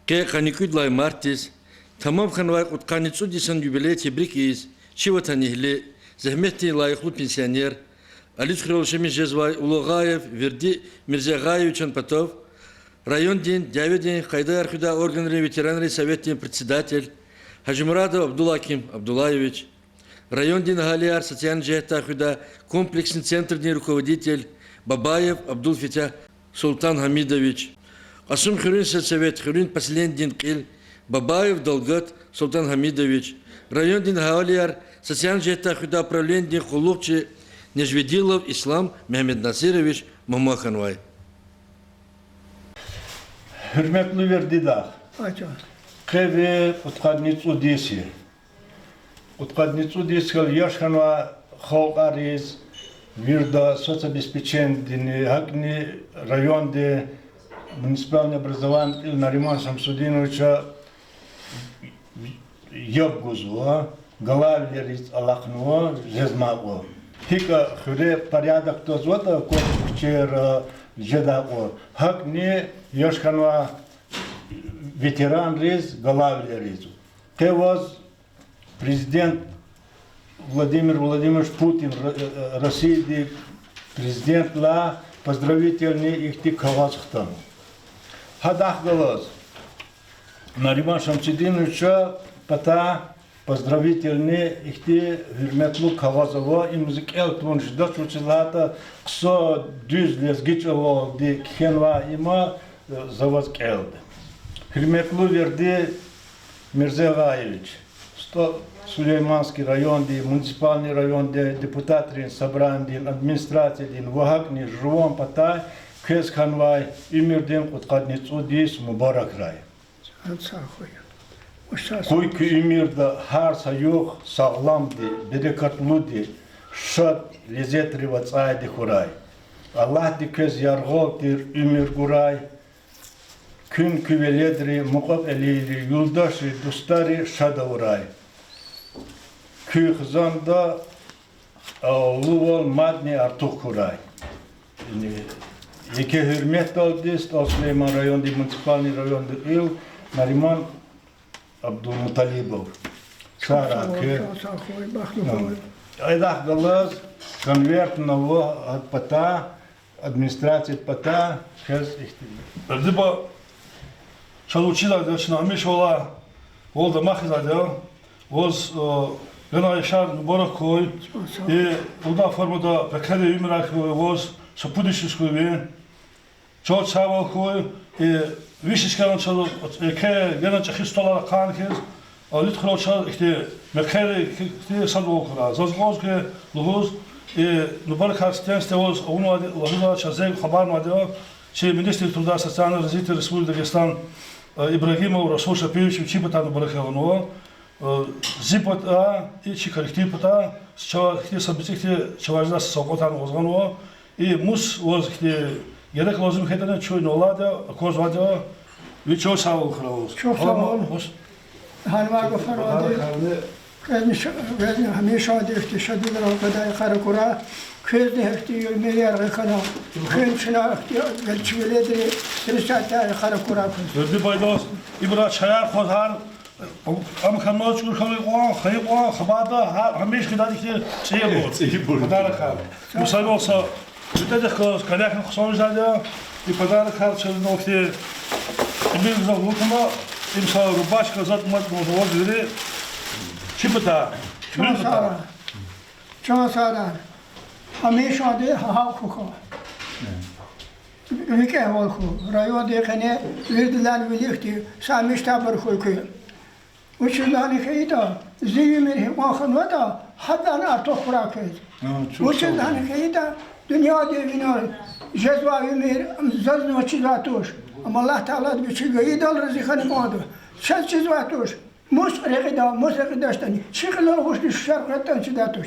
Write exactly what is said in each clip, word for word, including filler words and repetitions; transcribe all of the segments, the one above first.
Къе къанни кӀуьд лагьай мартдиз тамам хьанвай кьудкъанни цӀуд йисан юбилей тебрик ийиз, чи ватанэгьли, зегьметдин лайихлу пенсионер, Алуьд хуьрел яшамиш жезвай Улугъаев Верди Мирзагъаевичан патав райондин дяведин къайдаяр хуьдай органрин ветеранрин советдин председатель Гьажимурадов Абдулгьаким Абдуллаевич, райондин агьалияр социальный жигьетдай хуьдай комплексный центрдин руководитель Бабаев Абдулфетягь Султангьамидович, Кьасумхуьруьн сельсовет хуьруьн поселенидин кьил Бабаев Далгат Султангьамидович, райондин агьалияр социальный жигьетдай хуьдай управленидин къуллугъчи Нежведилов Ислам Мегьамеднасирович мугьман хьанвай. Гьуьрметлу Вердидахъ, къе ви кьудкъадни цӀуд йис я. Кьудкъадни цӀуд йис хьайила яш хьанвай халкьариз, вирида соцобеспечениедини, гьакӀни районди муниципальный образованидин кьил Нариман Шамсудиновича яб гузва, главайриз алахънава, жезмай кьван. ГьикӀ хуьре порядок твазватӀа, квачи куьчейра жедай кьван, гьакӀни яш хьанвай ветеранриз, главайриз. Къе ваз президент Владимир Владимирович Путин, Ро-, Россиядин президентдилай поздравительный ихьтин кагъаз хтана. Гьадахъ галаз Нариман Шамсудиновича патай поздравительный ихьтин гьуьрметлу кагъаз ава, им зи кӀел тавуна жедач, вучиз лагьайтӀа хъсан, дуьз лезги чӀалалди кхьенвай има, за ваз кӀелда. Гьуьрметлу Верди Мирзагъаевич, СтӀал Сулейманский райондин, муниципальный райондин депутатрин собранидин, администрациядин ва гьакӀни жуван патай квез хьанвай уьмуьрдин кьудкъадни цӀуд йис мубаракрай. Къуй куь уьмуьрда гьар са югъ сагъламди, берекатлуди, шад, лезетри ацӀайди хьурай. Аллагьди квез яргъал тир уьмуьр гурай. Куьн, куь веледри, мукьва-кьилийри, юлдашри, дустари шад авурай. Куь хизанда лувал мадни артух хьурай. Яни, еке гьуьрметдалди СтӀал Сулейман райондин муниципальный райондин кьил Нариман Абдулмуталибов. Сагърай куьн. Чан сагъ хьуй, бахтлу хьуй. Айдахъ галаз конвертни ава, гьа патай, администрациядин патай квез ихьтин. Вердиба, чаз вучиз ада чна гьамиша валай, вал дамахиз ада, ваз, э, генай яшар мубарак хьуй. И лугьудай формада пекери уьмуьрар хьуй ваз, са пуд йисуз хьуй ви. Чаз сагъвал хьуй, и виш йис хьана чаз, э, еке гена чӀехи столар ахъайна хьиз, а, Алуьд хуьрел чаз ихьтин мехъерик, ихьтин садвал хьурай. Заз кӀанзава хьи лугьуз, и мубаракар сифте-сифте ваз авунвайди лугьузва, чаз зенг хабарнавайди я чи министр труда и социального развития Республики Дагестан, э, Ибрагимов Расул Шапирович, чи патай мубарак лагьанва. Э, зи патай, и чи коллектив патай, чавай ихьтин са бицӀи ихьтин чавай жедай савкьватар ваз гъанва. И мус ваз ихьтин герек лазим хьайитӀани чун инал алайди я, аквазвайди я, ви чан сагъвал хьурай ваз. Чан сагъвал. Гьанвай гафар вади. Квезни ш-, квезни гьамишанда ихьтин шадвилерал къведай йикъар акурай. Квезни ихьтин уьмуьр яргъи хьана. Куьн, чна ихьтин, чи веледри, сир сятда йикъар акурай квез. Верди байдаз, ибура чаяр хъваз гьар, ам хьанмаз чӀур хьана кьван, хайи кьван, хабарда, гьа-, гьамиша хъийидай ихьтин цӀийибур. ЦӀийибур. Подарокар. Мусайвал са, жуьтедихъ галаз, кӀвалахни хъсан жезвайди я, и подарокар чаз ихьтин, имин гзаф лукӀна, им са рубашка, затӀ-матӀ мугьваз вири, чи патай, вири патай. Чан сагърай. Гьамишанда гьал хьухь. ВикӀегьвал хьухь. Райондин къене виридалайни виликди са мишта абур хьуй куь. Вучиз лагьана хьайитӀа, зи уьмуьр гьикьван хьанватӀа, гьадалайни артух хьурай квез. Вучиз лагьана хьайитӀа, дуьньядин вине жезвай уьмуьр зазни вучизвай туш. Амма Аллагь Таалади вичи гайидалди рази хьана кӀанда. Чаз чизвай туш. Мус рекьида, мус рекьидачтӀани, чи кьилел вуч дуьшуьшар къведатӀани чидай туш.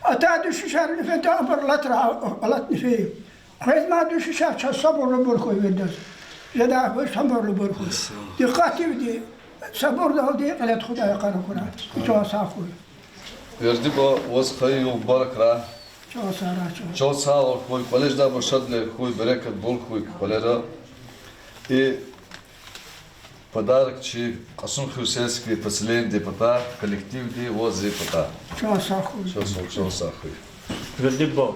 Атай дуьшуьшар нифетӀа, абур алатра алатна фейи. Къвезмай дуьшуьшар чаз сабурлубур хьуй виридаз. Жедайбур сабурлубур хьуй. Дикъатдивди, сабурдалди кьиле тухудай йикъар акурай. Чан сагъ хьуй. Вердиба, ваз хайи югъ мубаракрай. Чан сагърай, чан. Чан сагъ хьуй, кӀвале жедайбур шадвилер хьуй, берекат бул хьуй кӀвалера. И Подарок чи Кьасумхуьруьл сельский поселениедин патай, коллективдин ва зи патай. Чан сагъ хьуй. Чан сагъ, чан сагъ хьуй. Верди буба,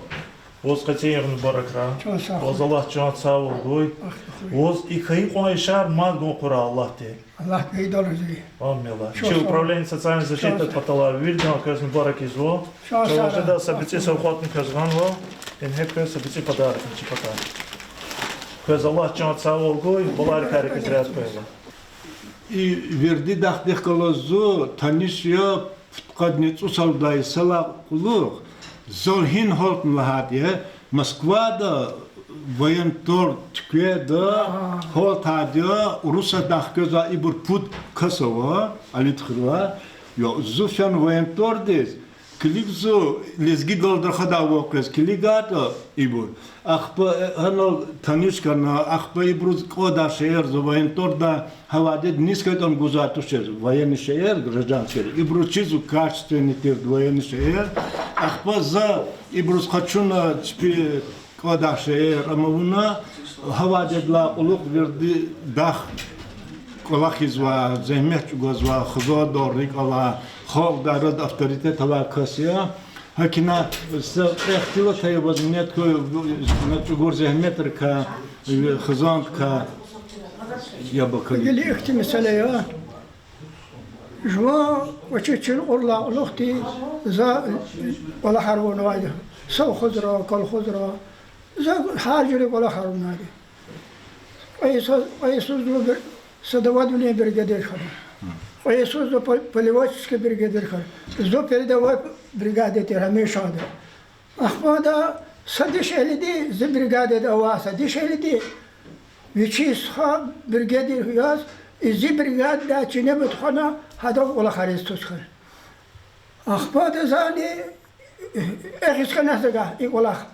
ваз къецин югъ мубаракрай. Чан сагъ хьуй. Ваз Аллагьди чан сагъвал гуй. Ахъ хьуй. Ваз и хьайи кьван яшар мад гун къура Аллагьди. Аллагьди гайидалди. Амин, Аллагь. Чи управление социальной защиты паталай вирдан квез мубарак ийизва. Чан сагъ хьуй. Чан сагъ хьуй. Квез са бицӀи савкьватни квез гъанва. Ин гьа квез са бицӀи подарок чи патай. Квез Аллагьди чан сагъвал гуй, балайрикай рикӀиз регьят хьуй. И Верди дахдихъ галаз зун таниш я, пудкъадни цӀусад лагьай йисалай кьулухъ. Зун гьина гьалтна лагьайтӀа, Москвада военторг туьквенда гьалтайди я, Урусатдай хквезвай ибур пуд кас ава, Алидхуьрелай. Я, зун фена военторгдиз, килиг зун лезги галайрихъ рахадай ван квез килигайтӀа ибур. Ахпа, э, гьанал таниш хьана, ахпа ибуруз кӀандай шейэр зун военторгдай гьавайди я, низ хьайитӀани гузвай тушир, военный шейэр, гражданский. Ибуруз чизва качественный тир военный шейэр. Ахпа за ибуруз къачуна чпи кӀандай шейэр ам авуна, гьавайдалай кьулухъ Верди дахдихъ кӀвалахзавай, зегьмет чӀугвазвай, хизандин рикӀ алай, халкьдин арадиз авторитет авай кас я. ГьакӀни са кьве ихтилат ая ваз, минет хьуй, чӀугур зегьметрикай, хизандикай, яб акалун. Гила ихьтин месэла я. Жуван кӀвачиз чир кьурдалай кьулухъди за кӀвалахар авунвайди я. Совхозра, колхозра. За гьар жуьре кӀвалахар авунвайди я. Кьве йисуз, кьве йисуз зун бир-, садоводвилин бригадир хьана. Кьве йисуз зун по-, полеводческий бригадир хьана. Зун передовой бригадир тир гьамишанда. Ахпа ада са дишегьлиди, зи бригадада авай са дишегьлиди, вичи стха бригадир яз, и зи бригададай чинебуд хьана, гьадав кӀвалахариз туз хьана. Ахпа ада зани эхиз хьана за гьа и кӀвалах.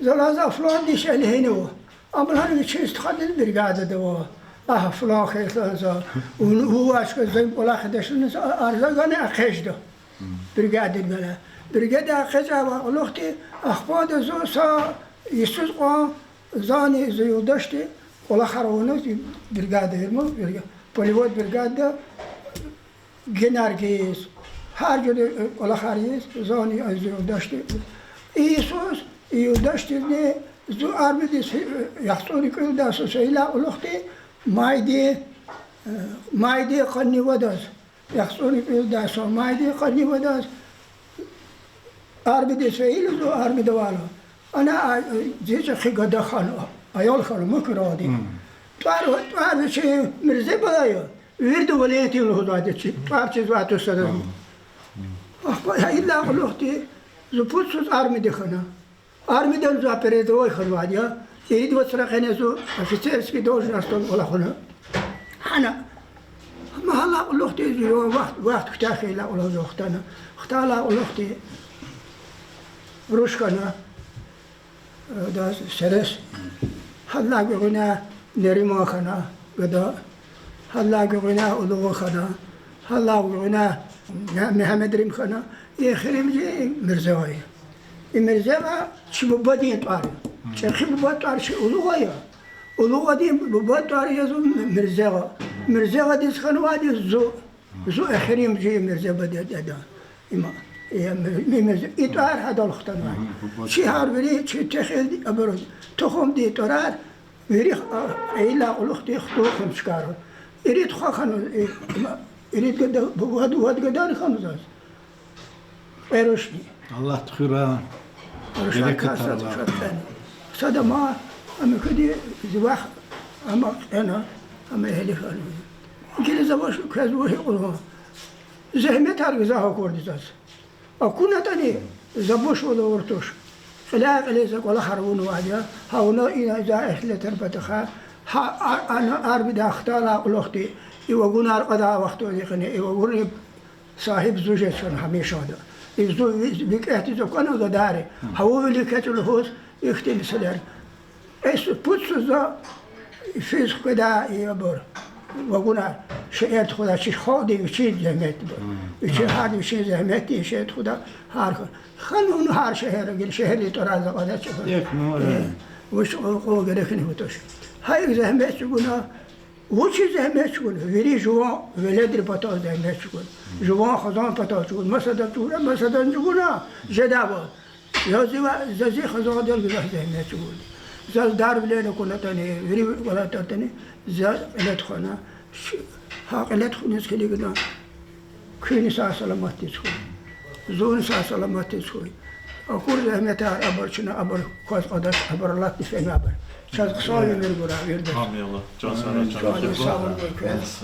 За лагьана, флан дишегьли гьина ава. Ам лагьана, вичин стхадин бригадада ава. Агь, флан хьайила за, вун, вун вач хьи, за кӀвалахида ша лагьана, за, а, за гана экъечӀда. Бригадир гана. Бригада экъечӀайла кьулухъди, ахпа ада зун са йисуз кьван, зани зи юлдашди кӀвалахар авуна, бригада ирма, брига-, полевой бригада, генар гайиз, гьар жуьре, э, кӀвалахар ийиз, зани зи юлдашди. И йисуз, и юлдашдизни зун армиядиз, э, яхцӀурни кӀуьлдай йисуз фейила кьулухъди, майдин, э, майдин къанни вад яз, яхцӀурни кӀуьлдай йисуз майдин къанни вад яз, армиядиз фейила зун, армиядавайла. Ана, а, зи чӀехи гада хьана, аял хьана, мукьвара ди. ТӀвар, тӀвар вичин Мирзе балаяр, Вирда Валентин лугьузвайди, чи тӀвар чизвай туш садазни. Ахпа гьа идалай кьулухъди зун пуд йисуз армида хьана. Армидан зун передовой хьанвайди я. Ирид вацра къене зун офицерский должностьдал кӀвалахна. Гьана, ма гьалай кьулухъди зун вахт, вахт куьтягь хьайила кьулухъ зун хтана. Хтайла кьулухъди руш хьана. Адаз серес. Гьадалай гуьгъуьна Нериман хьана гада. Гьадалай гуьгъуьна Улугъу хьана. Гьадалай гуьгъуьна Мегьамедрим хьана. Эхиримжи Мирзегъа я. И Мирзегъа чи бубадин тӀвар я. ЧӀехи бубадин тӀвар чи Улугъа я. Улугъадин бубадин тӀвар я зун Мирзегъа. Мирзегъадиз хьанвайди зун. Зун эхиримжи Мирзе бубадин деда. Има, и Мир-, Мирзе, и тӀвар гьадал хтанвай. Чи гьар вири, чи техилди, абуру, тухумдин тӀварар, вири, а, ийидай кьулухъди хтун хьун чкайра. Ирид хва хьана, и, има, ирид гада, вад, вад гадани хьана заз. Кьве рушни. Аллагьди хуьрай. Рушан берекат касат ала. Катан. Сада ма, ама куьди зи вах, ама кьена, ама эхиримжи хьана. Гила за вуч квез вугьи кьулухъ. Зегьметар гзаф акурди заз. АкунатӀани, за буш вал авур туш. Кьиляй-кьилиз за кӀвалахар авунвайди я, гьа вуна ина за эхлетар патахъай, гьа, а, ана армидай хтайла кьулухъди, и вагунар кьадай вахтунда къене, и вагунрин сагьиб зун жез хьана гьамишанда. И зун ви-, викӀегьдиз аквана гадайри, гьа вун вилик экъечӀ лугьуз, ихьтин месэлаяр. Эс пуд йисуз за физ хкведай и абур, вагунар, шейэр тухудай чи халкьдин вичин зегьмет. Вичин гьарда вичин зегьметдин шей тухудай гьар ха-, хьанвай гьар шегьерра гила шегьердин тӀварар за кьадач. Вуч кьван герек хьана туш. Гьа и зегьмет чӀугуна, Вучиз зегьмет чӀугуна? Вири жуван веледрин патал зегьмет чӀугуна. Жуван хизан патал чӀугуна. Масадаз чӀугуна, масадаз чӀугуна, жедайвал. Заз зи ва-, заз зи хизандал гзаф зегьмет чӀугуна. Заз дарвилер акунатӀани, вири кӀвалах ататӀани, за кьиле тухвана. Ш-, гьа кьиле тухуниз килигна. Куьн сагъ-саламатдиз хьуй. Зун сагъ-саламатдиз хьуй. Акур зегьметар абур чна, абур кваз кьадач, абур алатна фена абур. Чаз хъсан уьмуьр гурай, Аллагь. Амин, Аллагь. Чан сагърай, чан сагърай. Сагърай, квез.